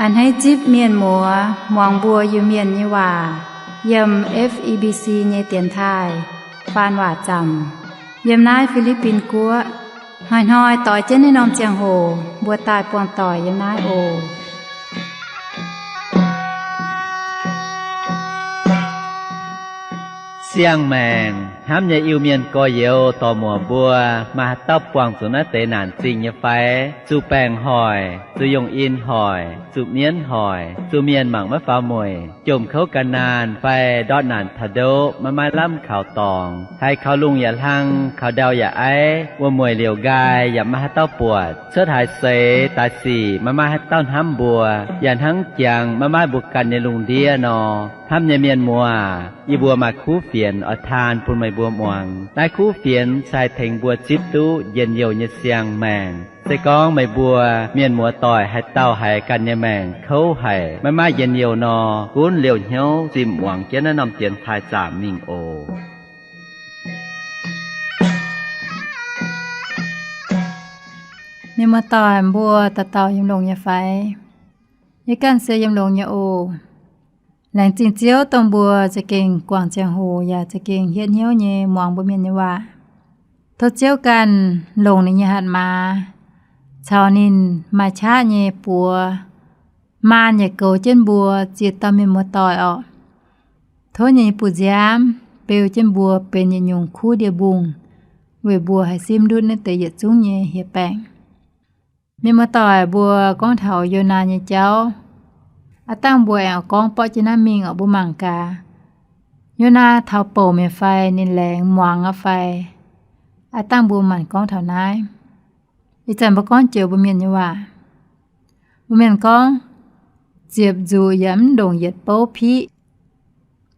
A'hneiv zipv mienh muoz muangx mbuo Iu-Mienh nyei waac yiem F E B C nyei dienx taaih faan waac zaamc yiem naaiv Fi^li^bin Guoqv. Hnoi-hnoi doix jienv naaiv norm ziangh hoc mbuo daaih buangh doic yiem naaiv oc. Siang-maengc hnamv nyei Iu-Mienh gorx-youz dorc-muoc mbuo, maaih haaix dauh buangh zuqc naaiv deix naanc zingh nyei fai? Zuqc baengc hoic, zuqc yongh in hoic, zuqc mienv hoic, zuqc mienh mangc maiv faaux mueic, jomc kouv gan naanh fai ndortv naanc taux ndoqv maiv maaih lamh kaux dorngx, haiz kaux lungh yaac hlang, kaux ndau yaac aiv, wuom-mueic liouc nqaai yaac maiv maaih haaix dauh buatc, cuotv haaix seix daaih sic maiv maaih haaix dauh hnamv mbuo, yaac hnangv jangx maiv maaih mbuo ganh nyei lungh ndiev nor. Hnamv nyei mienh muoz, yie mbuo maaih kuv fienx oix taan bun meih mbuo muangx. Naaiv kuv fienx se haih tengx mbuo zipv duqv njien-youh nyei siang-maengc. Se gorngv meih mbuo mienh muoz doic haaix dauh haiz ganh nyei maengc kouv haic, maiv maaih njien-youh nor, gunv liouh hnyouv zimh muangx jienv naaiv norm dienx taaih zaamc mingh oc. Mienh muoz doic mbuo dauh dauh yiem longx nyei fai? Yie ganh se yiem longx nyei oc. Laengz zingh Ziouv dongh mbuo za'gengh guangc ziangh hoc yaac za'gengh hietv hnyouv nyei muangx mbuo mienh nyei waac. Tov Ziouv ganh longc ninh nyei hatc maaz caux ninh maaih qaqv nyei buoz maan yaac goux jienv mbuo ziex dauh mienh muoz doic orqc. Tov ninh nyei bu nziaamv beu jienv mbuo benx yietc nyungc kuv ndie-mbungh weic mbuo haih simv ndutv naaiv deix yietc zungv nyei hieh baengc. Mienh muoz doic mbuo gorngv taux Yonaa nyei jauv, aav dangh mbuo aengx gorngv borqv jienv naaiv mingh orqc, mbuo mangc gaax. Yonaa taux bouc mi'aqv fai ninh laengz muangx aqv fai? Aav dangh mbuo maanc gorngv taux naaiv. Ih zanc mbuo gorngv joux mbuo mienh nyei waac. Mbuo mienh gorngv, ziepc nzuqc yaac mv ndongc yietc bouv piqv.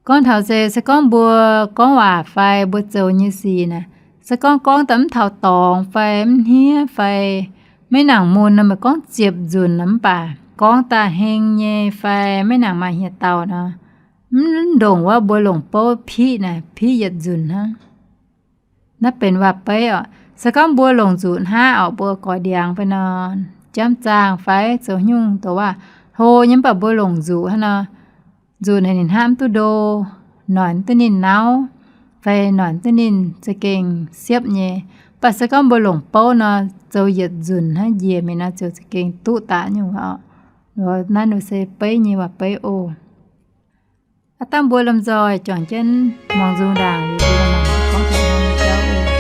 Gorngv taux se, se gorngv mbuo gorngv waac fai mbuo zoux nyei sic naaic, se gorngv gorngv daaih mv taux dorngx fai mv hniev fai maiv nangc mun nor, meih gorngv ziepc nzunc nor, mv baac gorngv daaih heng nyei fai maiv nangc maaih hiex dauh nor, mv ndongc wuov mbuo longc bouv piqv naaic, piqv yietc nzunc hnangv. Naaiv benx waac-beiv orqc. Se gorngv mbuo longc nzuqc hnangv orqc, mbuo goix ndiangx fai nor, jamv zaangh fai zoux nyungc doqc waac hlo nyei, mv baac mbuo longc nzuqc hnangv nor, nzuqc naaic ninh hnangv mv duqv ndo, noic mv duqv ninh nauv, fai noic mv duqv ninh za'gengh siepv nyei. Mv baac se gorngv mbuo longc bouv nor, zoux yietc nzunc hnangv njiec mingh nor, ziouc za'gengh duqv daaih nyungc orqc. Naaiv nor se beiv nyei waac-beiv oc. Aav dangh mbuo lomh nzoih juangc jienv muangx nzung ndaangc liuz, mbuo mangc gorngv taux hnangv nyei jauv oc.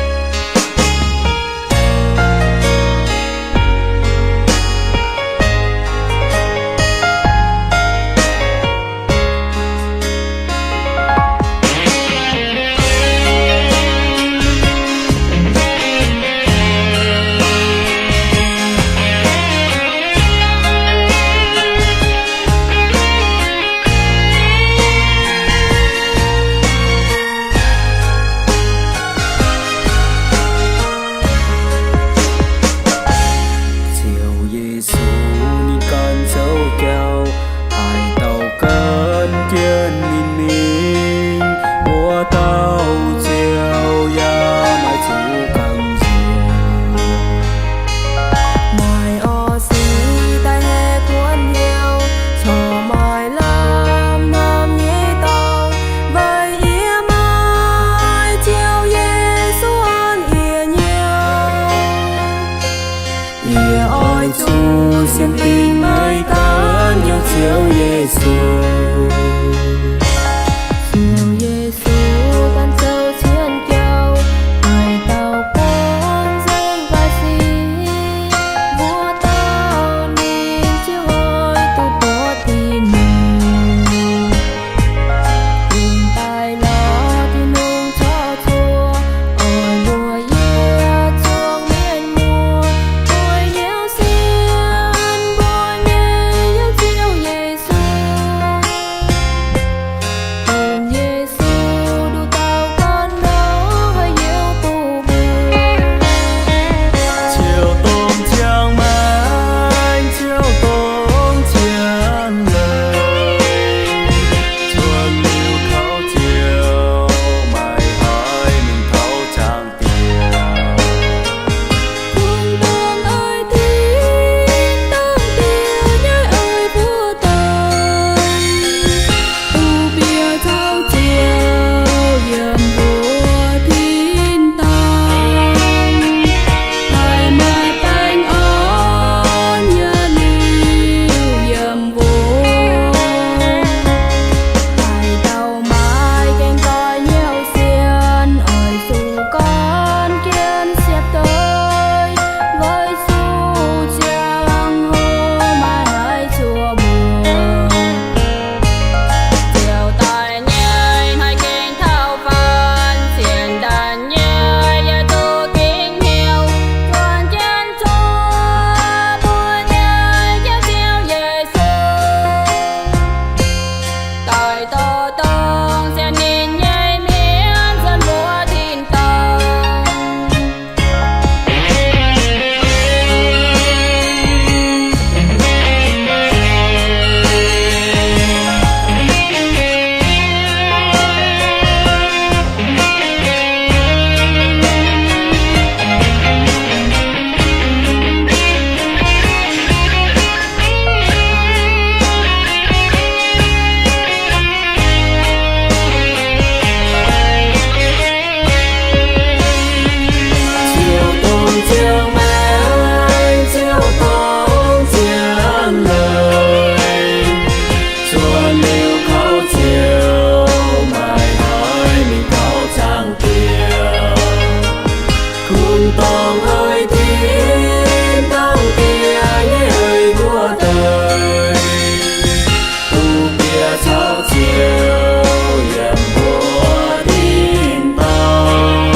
Liuz yiem mbuo tin-dorngh,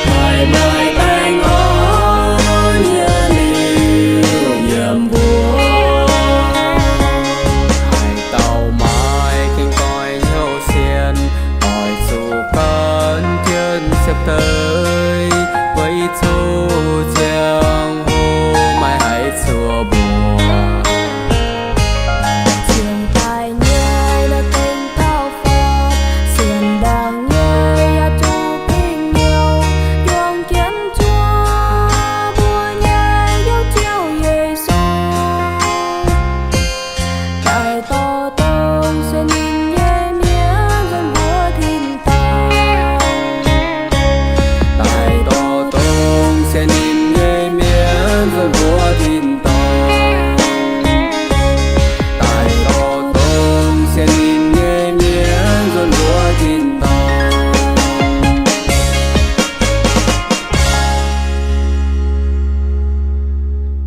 haih maaih baengh orn nyei liuz yiem mbuo, haaix dauh maaih gengh goiv hnyouv sienx, oix zuqc gan jienv siepv-deix, weic zuqc ziangh hoc maiv haih zuov mbuo. Ziangh daaih nyei la'gengh taux faatv, sienx ndaangc nyei yaac zuqc gengh nyouz, juangc jienv zuov mbuo nyei Ziouv Yesu. Daaih dorh dongh sienx ninh nyei mienh nzuonx mbuo tin-dorngh. Daaih dorh dongh sienx ninh nyei mienh nzuonx mbuo tin-dorngh. Daaih dorh dongh sienx ninh nyei mienh nzuonx mbuo tin-dorngh.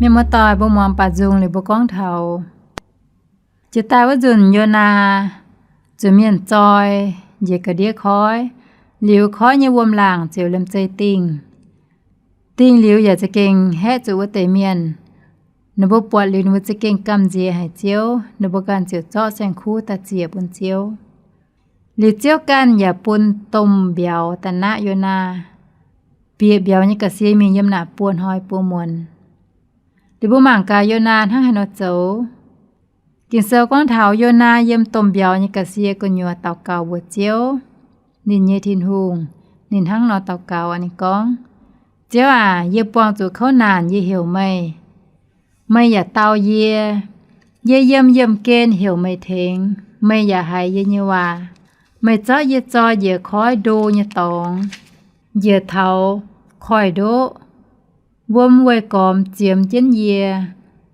Mienh muoz-doic, mbuo muangx baac nzung liuz mbuo gorngv taux jiex daaih wuov nzunc Yonaa zuqc mienh zoi njiec ga'ndiev koiv, liuz koiv nyei wuom-laangc ziouc liemh zeih dingh. Dingh liuz yaac za'gengh haeqv zuqc wuov deix mienh. Ninh mbuo buatc liuz ninh mbuo za'gengh gamh nziex haic Ziouv, ninh mbuo ganh ziouc zorqv saeng-kuv daaih ziec bun Ziouv. Liuz Ziouv ganh yaac bun domh mbiauz da'naaiv Yonaa bieqc mbiauz nyei ga'sie mingh yiem naaic buo hnoi buo muonz. Liuz mbuo mangc gaax Yonaa hnangv haaix nor zoux. Ging-Sou gorngv taux Yonaa yiem domh mbiauz nyei ga'sie gu'nyuoz daux gaux mbuox Ziouv, ninh nyei Tin-Hungh, ninh hnangv nor daux gaux, ninh gorngv, Ziouv aac, yie buangh zuqc kouv naanc yie heuc meih, meih yaac dau yie. Yie yiem yiemh gen heuc meih tengx, meih yaac haiz yie nyei waac. Meih zorqv yie zoi njiec koiv ndo nyei dorngx, njiec taux koiv-ndoqv. Wuom weih gormx ziemx jienv yie.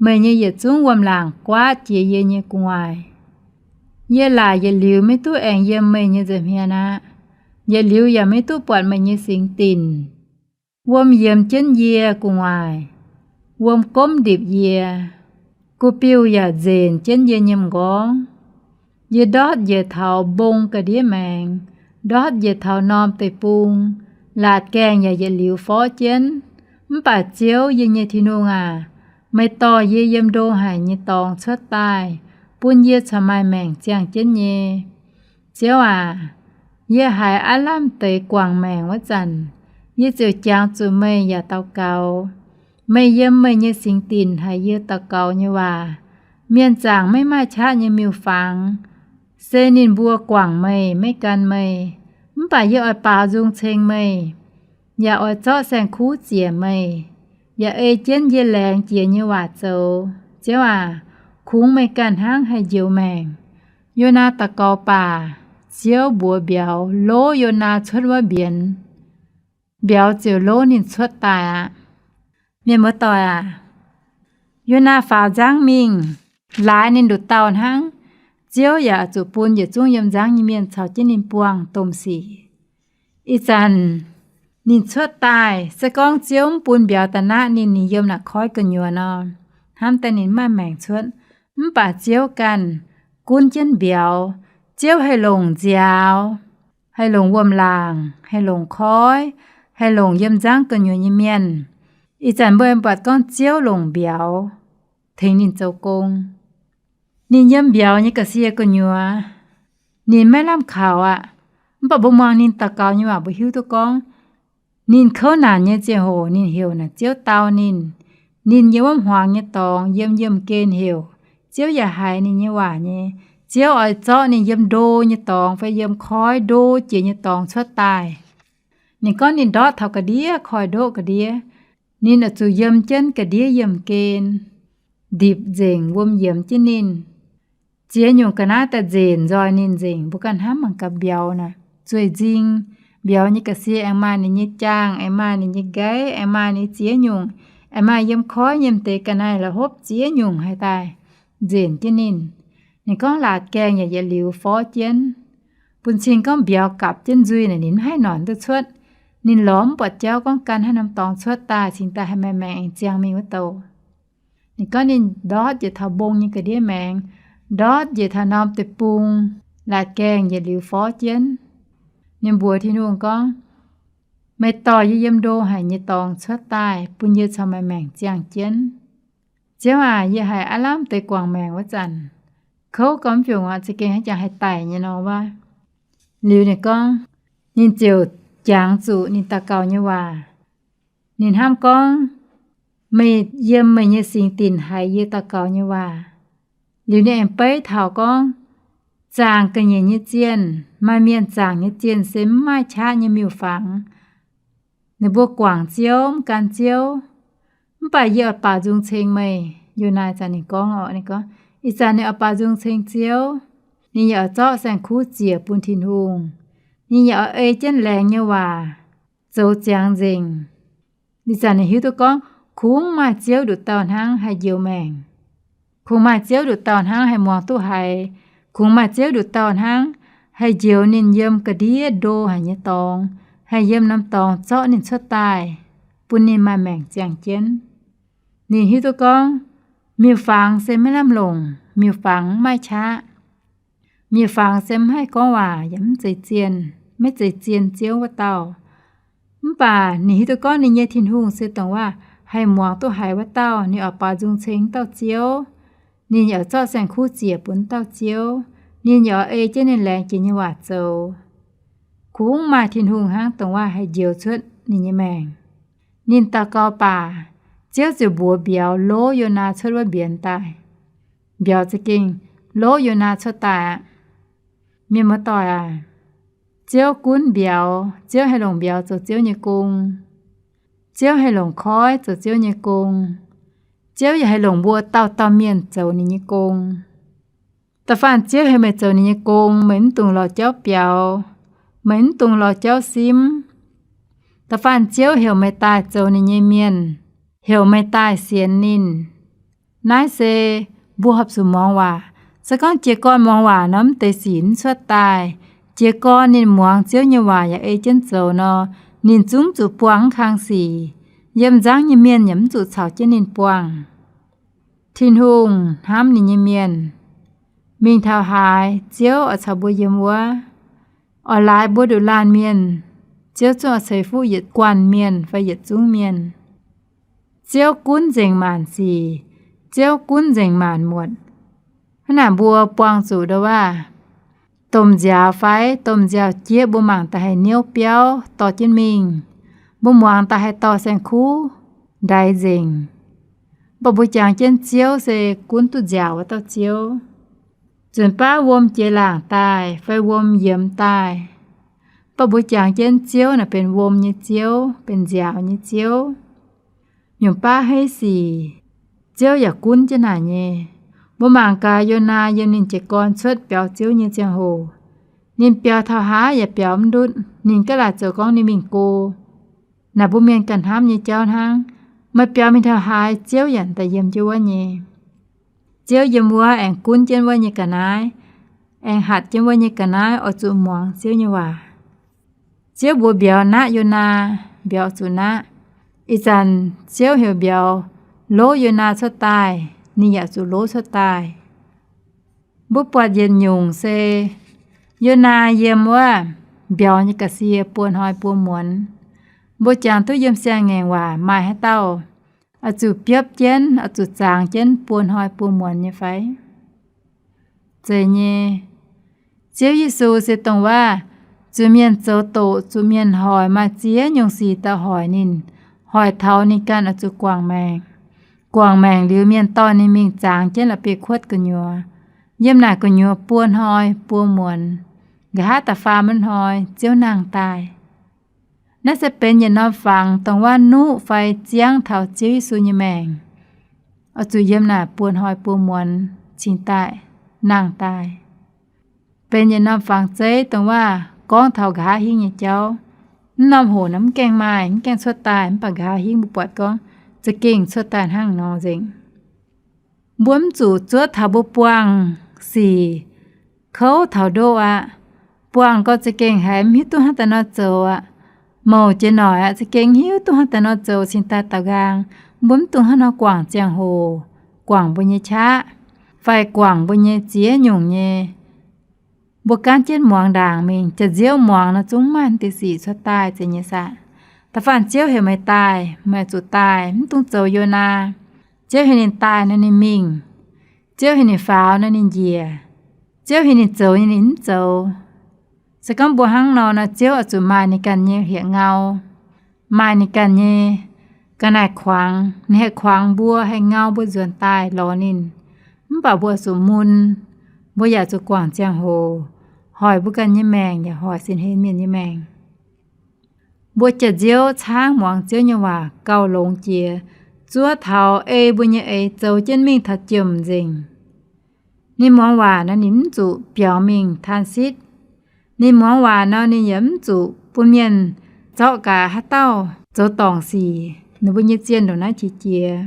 Meih nyei yietc zungv wuom-laangc guaatv jiex yie nyei gu'nguaaic. Yie laaic yietc liuz maiv duqv aengx yiem meih nyei nza'hmien aqv. Yietc liuz yaac maiv duqv buatc meih nyei singx dinc. Wuom yiemx jienv yie gu'nguaaic. Wuom gomv ndipc yie. Gu'biuh yaac nzenc jienv yie nyei m'nqorngv. Yie ndortv njiec taux mbong ga'ndiev maengx, ndortv njiec taux norm deic-bung, laatc gaengh yaac yietc liuz forv jienv. Mv baac Ziouv, yie nyei Tin-Hungh aac, meih dorh yie yiem ndo haic nyei dorngx cuotv daaih, bun yie corc maaih maengc ziangh jienv nyei. Ziouv aac, yie haiz aav lamh deix guangc maengc wuov zanc, yie ziouc jangx zuqc meih yaac daux gaux. Meih yiem meih nyei singx dinc haiz yie daux gaux nyei waac. Mienh zaangc maiv maaih qaqv nyei miuc-fangx, se ninh mbuo guangc meih, maiv gan meih. Mv baac yie oix baaux nzung ceng meih, yaac oix zorqv saeng-kuv ziec meih, yaac ei jienv yie laengz jiex nyei waac zoux. Ziouv aac, kungx meih ganh hnangv haih njoux maengc. Yonaa daux gaux baac, Ziouv mbuox mbiauz lov Yonaa cuotv wuov mbienx. Mbiauz ziouc lov ninh cuotv daaih aqv. Mienh muoz-doic aac, Yonaa faaux nzangv mingh, laaix ninh nduqc dauh hnangv, Ziouv yaac zuqc bun yietc zungv yiem nzangv nyei mienh caux jienv ninh buangh domh sic. Ih zanc ninh cuotv daaih, se gorngv Ziouv mv bun mbiauz da'naaiv ninh, ninh yiem naaic koiv gu'nyuoz nor, hnamv daaih ninh mv maaih maengc cuotv. Mv baac Ziouv ganh gunv jienv mbiauz. Ziouv haih longc nziaaux, haih longc wuom-laangc, haih longc koiv, haih longc yiem nzangv gu'nyuoz nyei mienh. Ih zanc mbuo aengx buatc gorngv Ziouv longc mbiauz tengx ninh zoux gong. Ninh yiem mbiauz nyei ga'sie gu'nyuoz, ninh maiv lamh kaux aqv. Mv baac mbuo muangx ninh daux gaux nyei waac mbuo hiuv duqv gorngv, ninh kouv naanc nyei ziangh hoc ninh heuc naaic Ziouv dau ninh. Ninh yiem wuov hmuangx nyei dorngx yiem yiemh gen heuc, Ziouv yaac haiz ninh nyei waac nyei. Ziouv oix zorqv ninh yiem ndo nyei dorngx fai yiem koiv ndo jiex nyei dorngx cuotv daaih. Ninh gorngv ninh ndortv taux ga'ndiev koiv-ndoqv ga'ndiev, ninh oix zuqc yiem jienv ga'ndiev yiemh gen, ndipc nzengc wuom yiemx jienv ninh. Ziex nyungc ga'naaiv daaih nzenc nzoih ninh nzengc. Mbuo ganh hnamv mangc gaax mbiauz naaic, zueiz nzing. Mbiauz nyei ga'sie aengx maaih ninh nyei jaangh, aengx maaih ninh nyei nqaiv, aengx maaih ninh ziex nyungc, aengx maaih yiem koiv nyei m'deix ga'naaiv la'hopv ziex nyungc haaix daaih nzenc jienv ninh. Ninh gorngv laatc gaengh yaac yietc liuz forv jienv. Bun cing gorngv mbiauz gapc jienv nzuih naaic ninh mv haih noic duqv cuotv. Ninh lorz mv buatc jauv gorngv gan haaix norm dorngx cuotv daaih cingx daaih haih maaih maengc aengx ziangh mingh wuov douh. Ninh gorngv ninh ndortv njiec taux mbong nyei ga'ndiev maengx, ndortv njiec taux norm deic-bung, laatc gaengh yietc liuz forv jienv. Ninh mbuox Tin-Hungh gorngv, Meih dorh yie yiem ndo haic nyei dorngx cuotv daaih bun yie caux maaih maengc ziangh jienv. Ziouv aac, yie haiz aav lamh deix guangc maengc wuov zanc, kouv gau mv fiungc aqv, za'gengh haaix jangx haih daic nyei nor wuov. Liuz ninh gorngv, ninh ziouc jangx zuqc ninh daux gaux nyei waac. Ninh hnamv gorngv, Meih yiem meih nyei singx dinc haiz yie daux gaux nyei waac. Liuz ninh aengx beiv taux gorngv, Zaangc ga'nyiec nyei zienh, maaih mienh zaangc nyei zienh se mv maaih qaqv nyei miuc-fangx. Ninh mbuo guangc Ziouv, mv gan Ziouv. Mv baac yie oix baaux nzung ceng meih. Yo^naa zanc ninh gorngv oc, ninh gorngv, Ih zanc ninh oix baaux nzung ceng Ziouv. Ninh yaac oix zorqv saeng-kuv ziec bun Tin-Hungh. Ninh yaac oix ei jienv laengz nyei waac zoux ziangx nzengc. Ih zanc ninh hiuv duqv gorngv kungx maaih Ziouv nduqc dauh hnangv haih njoux maengc. Kungx maaih Ziouv nduqc dauh hnangv haih muangx duqv haiz. Kungx maaih Ziouv nduqc dauh hnangv haih njoux ninh yiem ga'ndiev ndo haic nyei dorngx, haih yiem norm dorngx zorqv ninh cuotv daaih, bun ninh maaih maengc ziangh jienv. Ninh hiuv duqv gorngv miuc-fangx se maiv lamh longc, miuc-fangx mv maaih qaqv. Miuc-fangx se mv haih gorngv waac yaac mv zeiz zienh, maiv zeiz zien Ziouv wuov dauh. Mv baac ninh hiuv duqv gorngv ninh nyei Tin-Hungh se dongh waac haih muangx duqv haiz wuov dauh. Ninh oix baaux nzung ceng dauh Ziouv. Ninh yaac zorqv saeng-kuv ziec bun dauh Ziouv. Ninh yaac oix ei jienv ninh laengz jiex nyei waac zoux. Kungx maaih Tin-Hungh hnangv dongh waac haih njoux cuotv ninh nyei maengc. Ninh daux gaux baac, Ziouv ziouc mbuox mbiauz lov Yo^naa cuotv wuov mbienx daaih. Mbiauz za'gengh lov Yo^naa cuotv daaih aqv. Mienh muoz-doic aac, Ziouv gunv mbiauz. Ziouv haih longc mbiauz zoux Ziouv nyei gong. Ziouv haih longc koiv zoux Ziouv nyei gong. Ziouv yaac haih longc mbuo dauh dauh mienh zoux ninh nyei gong. Da'faanh Ziouv heuc meih zoux ninh nyei gong, meih mv dungx lorz jauv biaux, meih mv dungx lorz jauv simv. Da'faanh Ziouv heuc meih daaih zoux ninh nyei mienh, heuc meih daaih sienx ninh. Naaiv se mbuo horpc zuqc muangx waac. Se gorngv jiez gorn muangx waac nor, mv deix sic mv cuotv daaih. Jiez gorn ninh muangx Ziouv nyei waac yaac ei jienv zoux nor, ninh zungv zuqc buangh mv kang sic. Yiem nzangv nyei mienh yaac mv zuqc caux jienv ninh buangh. Tin-Hungh hnamv ninh nyei mienh. Mingh taux haaix, Ziouv oix caux mbuo yiem wuov. Oix laaix mbuo nduqc laanh mienh, Ziouv zungv oix ceix fuqv yietc guanh mienh fai yietc zungv mienh. Ziouv gunv nzengc maanc sic. Ziouv gunv nzengc maanc muotc. Hnangv naaic mbuo buangh zuqc ndau waac, domh nziaaux fai domh nziaaux-jieqv mbuo mangc daaih haih niouv biauv dorh jienv mingh. Mbuo muangx daaih haih dorh saeng-kuv ndaix nzengc. Mv baac mbuo jangx jienv Ziouv se gunv duqv nziaaux wuov dauh Ziouv. Nzunc baav wuom jiex laangc daaih fai wuom yiemx daaih, mv baac mbuo jangx jienv Ziouv naaic benx wuom nyei Ziouv, benx nziaaux nyei Ziouv. Nyungc baav hei sic, Ziouv yaac gunv jienv naaic nyei. Mbuo mangc gaax Yonaa yiem ninh jiez gorn cuotv biaux Ziouv nyei ziangh hoc, ninh biaux taux haaix yaac biaux mv ndutv. Ninh gaav laaic zoux gorngv ninh mingh go. Naaic mbuo mienh ganh hnamv nyei jauv hnangv. Meih biaux mingh taux haaix, Ziouv yaac daaih yiem jienv wuov nyei. Ziouv yiem wuov aengx gunv jienv wuov nyei ga'naaiv, aengx hatc jienv wuov nyei ga'naaiv oix zuqc muangx Ziouv nyei waac. Ziouv mbuox mbiauz naqv Yonaa, mbiauz zuqc naqv. Ih zanc Ziouv heuc mbiauz lov Yonaa cuotv daaih, ninh yaac zuqc lov cuotv daaih. Mbuo buatc yietc nyungc se Yonaa yiem wuov mbiauz nyei ga'sie buo hnoi buo muonz. Mbuo jangx duqv yiem siang-ngaengc waac maaih haaix dauh oix zuqc biopv jienv, oix zuqc zaangx jienv buo hnoi buo muonz nyei fai? Zeiz nyei. Ziouv Yesu se dongh waac zuqc mienh zoux doqc, zuqc mienh hoic, maaih ziex nyungc sic daaih hoic ninh, hoic taux ninh ganh oix zuqc guangc maengc. Guangc maengc liuz, mienh dorh ninh mingh zaangx jienv la'bieiv-kuotv gu'nyuoz. Yiem naaic gu'nyuoz buo hnoi buo muonz, nqa'haav da'faam wuov hnoi Ziouv nangh daaih. Naaiv se benx yietc norm fangx dongh waac nuqv fai ziangv taux Ziouv Yesu nyei maengc, oix zuqc yiem naaic buo hnoi buo muonz cingx daaih nangh daaih. Benx yietc norm fangx zeiv dongh waac gorngv taux nqa'haav hingv nyei jauv. Mv norm hoc naaiv mv gaengh maaih, mv gaengh cuotv daaih, mv baac nqa'haav hingv mbuo buatc gorngv za'gengh cuotv daaih hnangv nor nzengc. Mbuo mv zuqc zuov taux mbuo buangh sic kouv taux ndoqv aqv. Buangh gau za'gengh haiz mv hiuv duqv hnangv daaih nor zoux aqv. Mouc jiex noic aqv, za'gengh mv hiuv duqv hnangv daaih nor zoux cingx daaih daaux nqaang. Mbuo mv dungx hnangv nor guangc ziangh hoc, guangc mbuo nyei qaqv. fai guangc mbuo nyei ziex nyungc nyei, mbuo gaanv jienv muangx ndaangc mingh. Jaax-nziouv muangx nor zungv maaih deix sic cuotv daaih zeiz nyei saah. Da'faanh Ziouv heuc meih daaih, meih zuqc daaih, mv dungx zoux Yonaa. Ziouv heuc ninh daaih nor ninh mingh. Ziouv heuc ninh faaux nor ninh njiec. Ziouv heuc ninh zoux nor ninh mv zoux. Se gorngv mbuo hnangv nor, nor Ziouv oix zuqc maaih ninh ganh nyei hlieqv-ngau, maaih ninh ganh nyei ga'naaiv kuangx. Ninh haih kuangx mbuo, haih ngau mbuo nzuonx daaih lorz ninh. Mv baac mbuo zuqc mun, mbuo yaac zuqc guangc ziangh hoc, hoic mbuo ganh nyei maengc, yaac hoic sin hlen mienh nyei maengc. Mbuo jaax-nziouv caangv muangx Ziouv nyei waac gauh longx jiex, zuov taux ei mbuo nyei eix zoux jienv mingh taux jomc nzengc. Ninh muangx waac nor ninh mv zuqc biaux mingh taan sitv. Ninh muangx waac nor ninh yaac mv zuqc bun mienh zorqv gaax haaix dauh zoux dorngc sic, ninh mbuo nyei zien ndongc naaiv qiex jiez.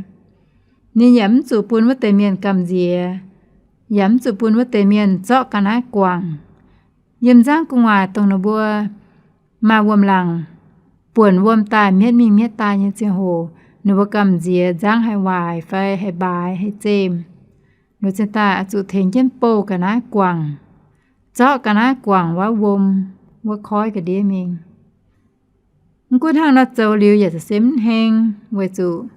Ninh yaac mv zuqc bun wuov deix mienh gamh nziex, yaac mv zuqc bun wuov deix mienh zorqv ga'naaiv guangc. Yiem nzangv gu'nguaaic dongh ninh mbuo maaih wuom-laangc buonc wuom daaih mietv mingh mietv daaih nyei ziangh hoc, ninh mbuo gamh nziex nzangv haih waaic fai haih mbaaix haih zemh, ninh mbuo cingx daaih oix zuqc tengx jienv bouh ga'naaiv guangc, zorqv ga'naaiv guangc wuov wuom, wuov koiv ga'ndiev mingh. Mv gunv hnangv nor zoux liuz yaac se mv heng, weic zuqc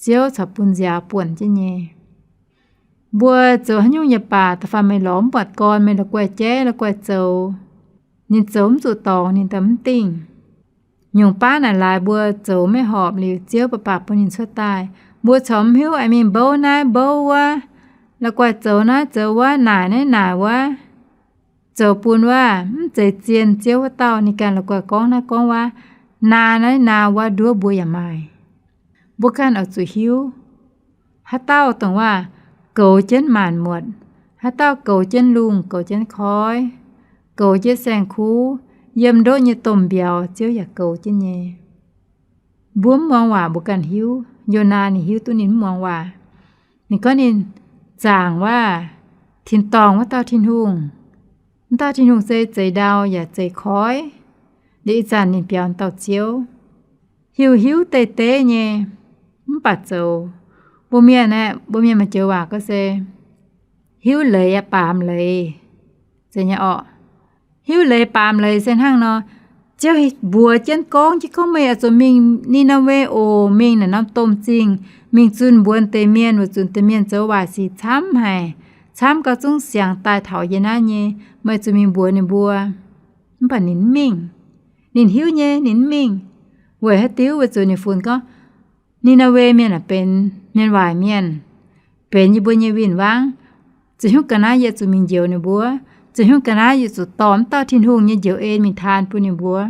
Ziouv corc bun nziaaux buonc jienv nyei. Mbuo zoux haaix nyungc yaac baac, da'faanh meih lorz mv buatc gorn, meih la'guaih jaiv la'guaih zoux, ninh zoux mv zuqc dorngx ninh daaih mv dingh. Nyungc baav naaic laaix mbuo zoux maiv horpc liuz, Ziouv baac baac bun ninh cuotv daaih. Mbuo corc mv hiuv aengx mingh mbouv naaiv mbouv wuov, la'guaih zoux naaiv zoux wuov, naaic naaiv naaic wuov, zoux bun wuov mv zeiz zien Ziouv wuov dauh. Ninh ganh la'guaih gorngv naaiv gorngv wuov, naa naaiv naa wuov, nduov mbuo yaac maaih. Mbuo ganh oix zuqc hiuv. Haaix dauh dongh waac goux jienv maanc muotc, haaix dauh goux jienv lungh, goux jienv koiv, goux jienv saeng-kuv, yiem ndoqv nyei domh mbiauz, Ziouv yaac goux jienv nyei. Mbuo mv muangx waac mbuo ganh hiuv. Yonaa ninh hiuv duqv ninh mv muangx waac. Ninh gorngv ninh zaangc waac, tin-dorngh wuov dauh Tin-Hungh. Wuov dauh Tin-Hungh se zeix ndau yaac zeix koiv. Liuz ih zanc ninh biaux dauh Ziouv, hiuv hiuv deix deix nyei, mv baac zoux. Mbuo mienh aeqv, mbuo mienh maaih joux waac gorngv se, hiuv leiz aqv, baamz leiz. Zeiz nyei orqc? Hiuv leiz baamz leiz se hnangv nor, Ziouv mbuox jienv gorngv jienv gorngv meih oix zuqc mingh Ni^naa^we oc, mingh naaic norm domh zingh, mingh zunh mbuonx deix mienh, weic zuqc deix mienh zoux waaic sic camv haic, camv gauh zungv siangx daaih taux yie naaiv nyei. Meih zuqc mingh mbuox ninh mbuo. Mv baac ninh mv mingh. Ninh hiuv nyei, ninh mv mingh. Weic haaix diuc? Weic zuqc ninh funx gorngv, Ni^naa^we mienh aeqv, benx mienh waaic mienh, benx yie mbuo nyei win-wangv. Ziouc hiuv ga'naaiv yie zuqc mingh njoux ninh mbuo. Ziouc hiuv ga'naaiv yie zuqc dorh wuov dauh Tin-Hungh nyei njoux en mingh taan bun ninh mbuo.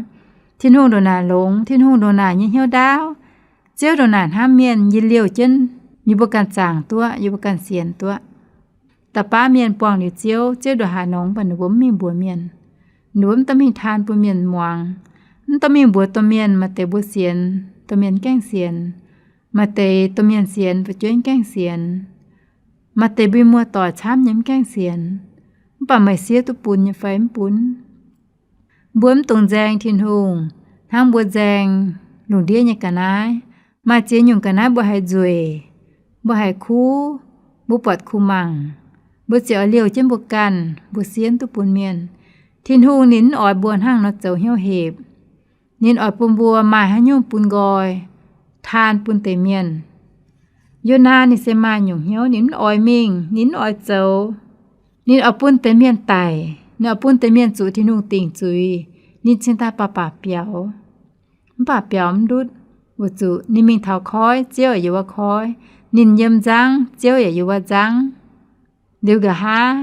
Tin-Hungh ndongc naaic longx, Tin-Hungh ndongc naaic nyei hnyouv ndaauv. Ziouv ndongc naaic hnamv mienh, yie liouh jienv yie mbuo ganh zaangc duqv, yie mbuo ganh sienx duqv. Da'baav mienh buangh liuz Ziouv, Ziouv ndongc haaix nongx, mv baac ninh mbuo mv mingh mbuox mienh. Ninh mbuo mv daaih mingh taan bun mienh muangx, mv daaih mingh mbuox domh mienh. Maaih deix mbuo sienx, domh mienh mv gaengh sienx. Maaih deix domh mienh sienx, fu'jueiv mv gaengh sienx. Maaih deix mbuo muoz-doic camv nyei mv gaengh sienx. Mv baac meih siev duqv bun nyei fai mv bun? Mbuo mv dungx nzaeng Tin-Hungh hnangv mbuo nzaeng lungh ndiev nyei ga'naaiv. Maaih ziex nyungc ga'naaiv mbuo haiz nzueic, mbuo haiz kuv, mbuo buatc kuv mangc, mbuo ziouc oix liouh jienv mbuo ganh, mbuo siev duqv bun mienh. Tin-Hungh ninh mv oix mbuo hnangv nor zoux hnyouv hepc. Ninh oix bun mbuo maaih haaix nyungc bun nqoi, taan bun deix mienh. Yonaa ninh se maaih nyungc hnyouv, ninh mv oix mingh, ninh mv oix zoux. Ninh oix bun deix mienh daic, ninh oix bun deix mienh zuqc Tin-Hungh dingc zuiz, ninh cingx daaih baac baac biaux. Mv baac biaux mv ndutv, weic zuqc ninh mingh taux koiv, Ziouv yaac yiem wuov koiv. Ninh yiem nzangv, Ziouv yaac yiem wuov nzangv. Liuz nqa'haav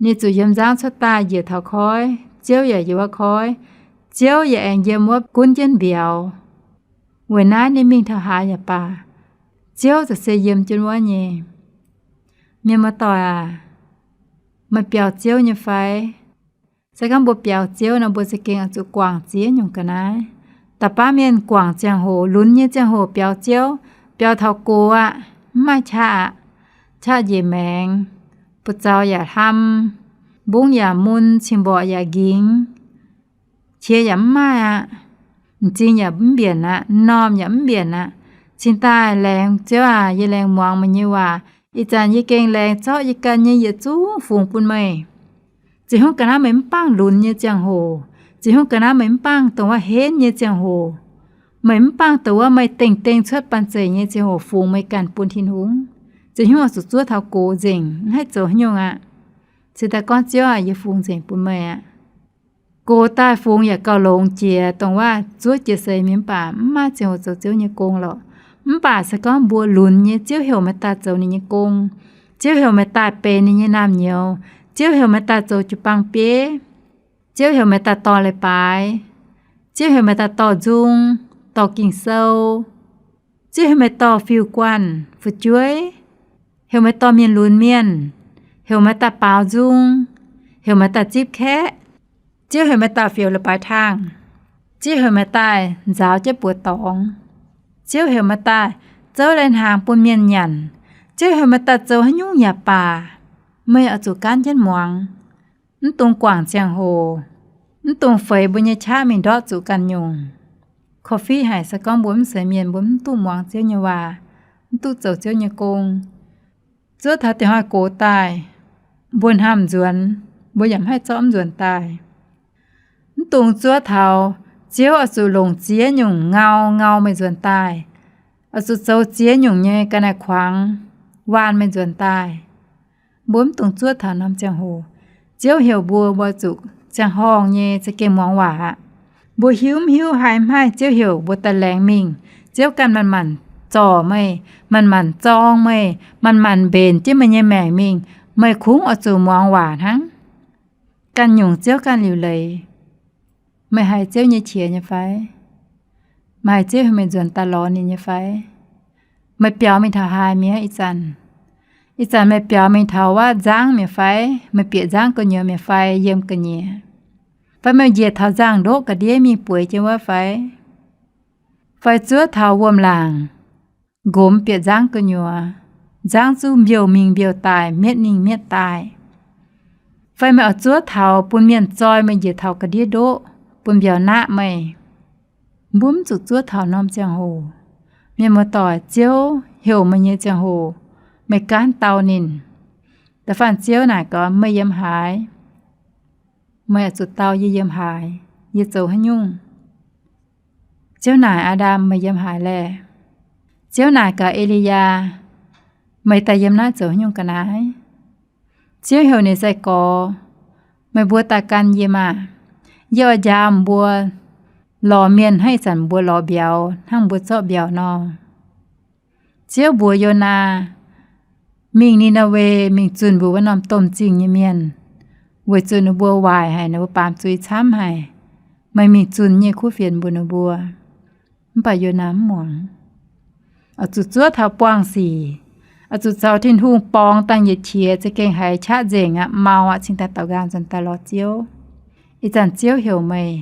ninh zuqc yiem nzangv cuotv daaih njiec taux koiv, Ziouv yaac yiem wuov koiv. Ziouv yaac aengx yiem wuov gunv jienv mbiauz. Weic naaiv ninh mingh taux haaix yaac baac, Ziouv za'gengh yiem jienv wuov nyei. Mienh muoz-doic aac, meih biaux Ziouv nyei fai? Se gorngv mbuo biaux Ziouv nor, mbuo za'gengh oix zuqc guangc ziex nyungc ga'naaiv. Da'baav mienh guangc ziangh hoc, lunx nyei ziangh hoc biaux Ziouv, biaux taux gox aqv, mv maaih qaqv aqv. Qaqv njiec maengx, buoz-zaux yaac hlam, mbungv yaac mun, cing-mborqc yaac nqingx, qiex yaac mv maaih aqv. M'zing yaac mv mbienc aqv, m'normh yaac mv mbienc aqv. Cingx daaih laengz, Ziouv aac, yie laengz muangx meih nyei waac. Ih zanc yie gengh laengz zorqv yie ganh nyei yietc zungv fungx bun meih. Ziex hnyouv ga'naaiv meih mv bangc lunx nyei ziangh hoc, ziex hnyouv ga'naaiv meih mv bangc dongh wuov henv nyei ziangh hoc, meih mv bangc dongh wuov meih dengh dengh cuotv banh zeic nyei ziangh hoc fungx meih ganh bun Tin-Hungh. Ziex hnyouv oix zuqc zuov taux gox nzengc, mv haih zoux haaix nyungc aqv. Se daaih gorngv Ziouv aac, yie fungx nzengc bun meih aqv. Gox daaih fungx yaac gauh longx jiex, dongh wuov zuov jiex seix mienh mv baac mv maaih ziangh hoc zoux Ziouv nyei gong lorqc. Mv baac se gorngv mbuo lunx nyei, Ziouv heuc meih daaih zoux ninh nyei gong, Ziouv heuc meih daaih benx ninh nyei naamh nyouz, Ziouv heuc meih daaih zoux jiu-baang bieiv, Ziouv heuc meih daaih dorh leiz-baaix, Ziouv heuc meih daaih dorh nzung, dorh Ging-Sou, Ziouv heuc meih dorh fiuv-guanh fu'jueiv, heuc meih dorh mienh lunx mienh, heuc meih daaih baaux nzung, heuc meih daaih zipv kaeqv, Ziouv heuc meih daaih fioux leiz-baaix tangh, Ziouv heuc meih daaih nzaaux jienv buoz dorngx, Ziouv heuc meih daaih zouv lai-hnaangx bun mienh nyanc, Ziouv heuc meih daaih zoux haaix nyungc yaac baac, meih oix zuqc gaanv jienv muangx. Mv dungx guangc ziangh hoc, mv dungx feix mbuo nyei qaqv mingh ndortv zuqc ganh nyungc. Korv-fiqv haic, se gorngv mbuo mv zeiz mienh, mbuo mv duqv muangx Ziouv nyei waac, mv duqv zoux Ziouv nyei gong. Zuov taux diuh hnoi gox daaih, mbuo hnamv nzuonx, mbuo yaac mv haih zorqv mv nzuonx daaih. Mv dungx zuov taux Ziouv oix zuqc longc ziex nyungc ngau ngau meih nzuonx daaih, oix zuqc zoux ziex nyungc nyei ga'naaiv-kuangx waanh meih nzuonx daaih. Mbuo mv dungx zuov taux norm ziangh hoc. Ziouv heuc mbuo, mbuo zuqc ziangh horngh nyei za'gengh muangx waac aqv. Mbuo hiuv mv hiuv, haih mv haih, Ziouv heuc mbuo daaih laengz mingh. Ziouv ganh manc-manc zorc meih, manc-manc zorng meih, manc-manc mbenc jienv meih nyei maengc mingh. Meih kungx oix zuqc muangx waac hnangv. Ganh nyungc Ziouv ganh liuc leiz. Meih haiz Ziouv nyei qiex nyei fai? Meih haiz Ziouv heuc meih nzuonx daaih lorz ninh nyei fai? Meih biaux mingh taux haaix mi'aqv ih zanc? Ih zanc meih biaux mingh taux wuov nzangv mi'aqv fai? Meih bieqc nzangv gu'nyuoz mi'aqv fai yiem ga'nyiec? Fai meih njiec taux nzangv-ndoqv ga'ndiev mingh bueix jienv wuov fai? Fai zuov taux wuom-laangc, nqomz bieqc nzangv gu'nyuoz, nzangv zuqc mbiouh mingh mbiouh daaih, mietv mingh mietv daaih? Fai meih oix zuov taux bun mienh zoi meih njiec taux ga'ndiev ndoqv, bun mbiauz naqv meih? Mbuo mv zuqc zuov taux norm ziangh hoc. Mienh muoz-doic, Ziouv heuc meih nyei ziangh hoc, meih gaanv dau ninh. Da'faanh Ziouv naaic gorx, meih yiem haaix? Meih oix zuqc dau yie yiem haaix, yie zoux haaix nyungc? Ziouv naaic Aa^ndam, meih yiem haaix laeh? Ziouv naaic gaax E^li^yaa, meih daaih yiem naaiv zoux haaix nyungc ga'naaiv? Ziouv heuc ninh sai-gorx, meih mbuo daaih gan yie maah! Yie oix njaaux mbuo lorz mienh hnangv ih zanc mbuo lorz mbiauz, hnangv mbuo zorqv mbiauz nor. Ziouv mbuox Yonaa mingh Ni^naa^we, mingh zunh mbuox wuov norm domh zingh nyei mienh, weic zuqc ninh mbuo waaic haic, ninh mbuo baamz zuiz camv haic. Meih mingh zunh nyei kuv fienx mbuox ninh mbuo. Mv baac Yonaa mv muangx. Oix zuqc zuov taux buangh sic, oix zuqc caux Tin-Hungh borngz dangh yietc qiex, za'gengh haiz qaqv nzengc aqv, mau aqv, cingx daaih daaux nqaang nzuonx daaih lorz Ziouv. Ih zanc Ziouv heuc meih.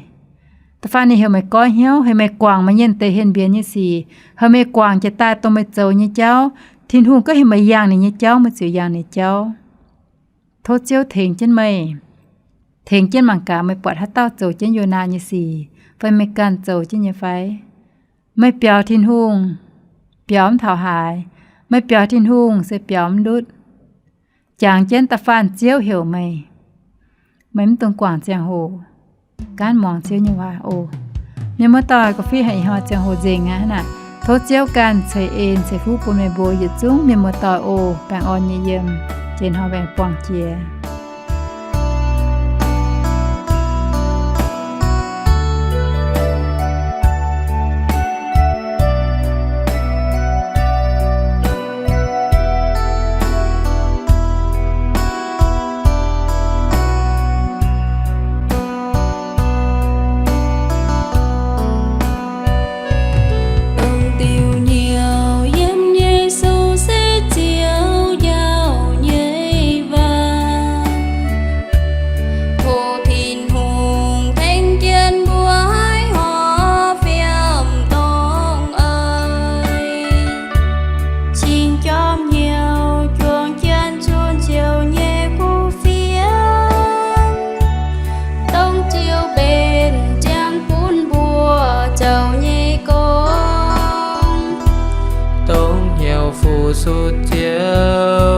Da'faanh ninh heuc meih goiv hnyouv, heuc meih guangc maaih nyei deix henh mbienx nyei sic, heuc meih guangc jiex daaih dongh meih zoux nyei jauv. Tin-Hungh gorngv heuc meih yangh ninh nyei jauv, meih ziouc yangh ninh jauv. Tov Ziouv tengx jienv meih, tengx jienv mangc gaax meih buatc haaix dauh zoux jienv Yonaa nyei sic, fai meih ganh zoux jienv nyei fai? Meih biaux Tin-Hungh, biaux mv taux haaix. Meih biaux Tin-Hungh se biaux mv ndutv. Jangx jienv da'faanh Ziouv heuc meih. Meih mv dungx guangc ziangh hoc, gaanv muangx Ziouv nyei waac oc. Mienh muoz-doic, ga'fiev haic ih hnoi ziangh hoc nzengc aqv hnangv naaic. Tov Ziouv ganh ceix en ceix fuqv bun meih mbuo yietc zungv mienh muoz-doic oc. Baengh orn nyei yiem, jiex hnoi mbaengx buangh jiex. Dongh diuh nyouz yiem Yesu se Ziouv njaaux nyei waac. Tov Tin-Hungh tengx jienv mbuo haiz horpc fiem dongh eix, cingx jorm hnyouv juangc jienv cun Ziouv nyei kuv fienx, dongh Ziouv mbenc ziangx bun mbuo zoux nyei gong, dongh hnyouv fu-sux Ziouv.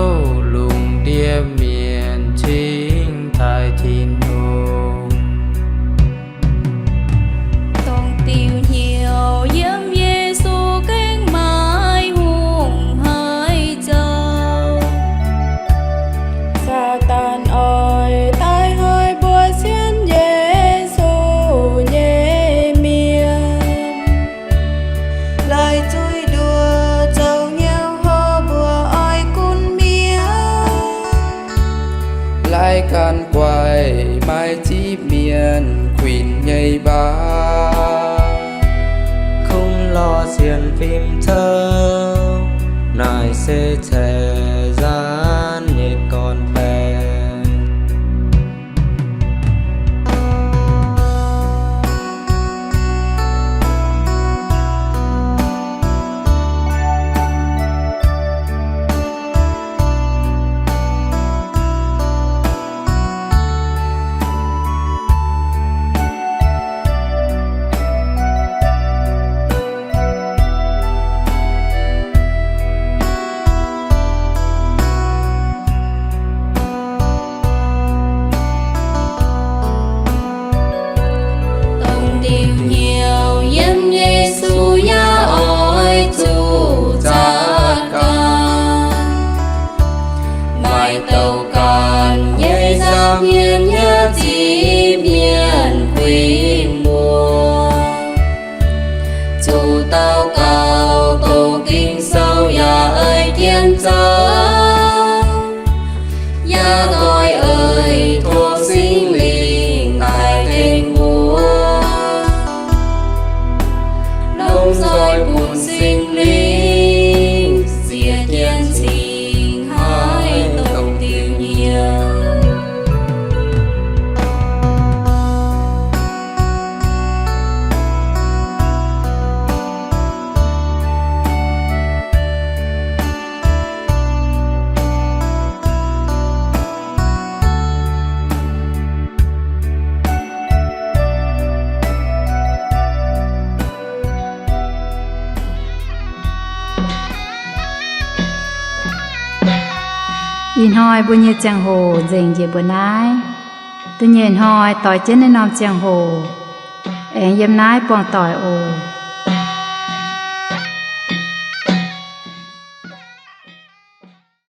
ziqv mienh kuinx muoz. Zuqc daux gaux doqc Ging-Sou yaac oix jienv zoux, yaac oix eix tov Singx Lingh daaih tengx mbuo. Longc nzoih bun Singx Lingh ziec jienv cingx haih dongh diuh hnyouv. Ih hnoi mbuo nyei ziangh hoc nzengc njiec mbuo naaiv. Da'nyeic hnoi doix jienv naaiv norm ziangh hoc, aengx yiem naaiv buangh doic oc.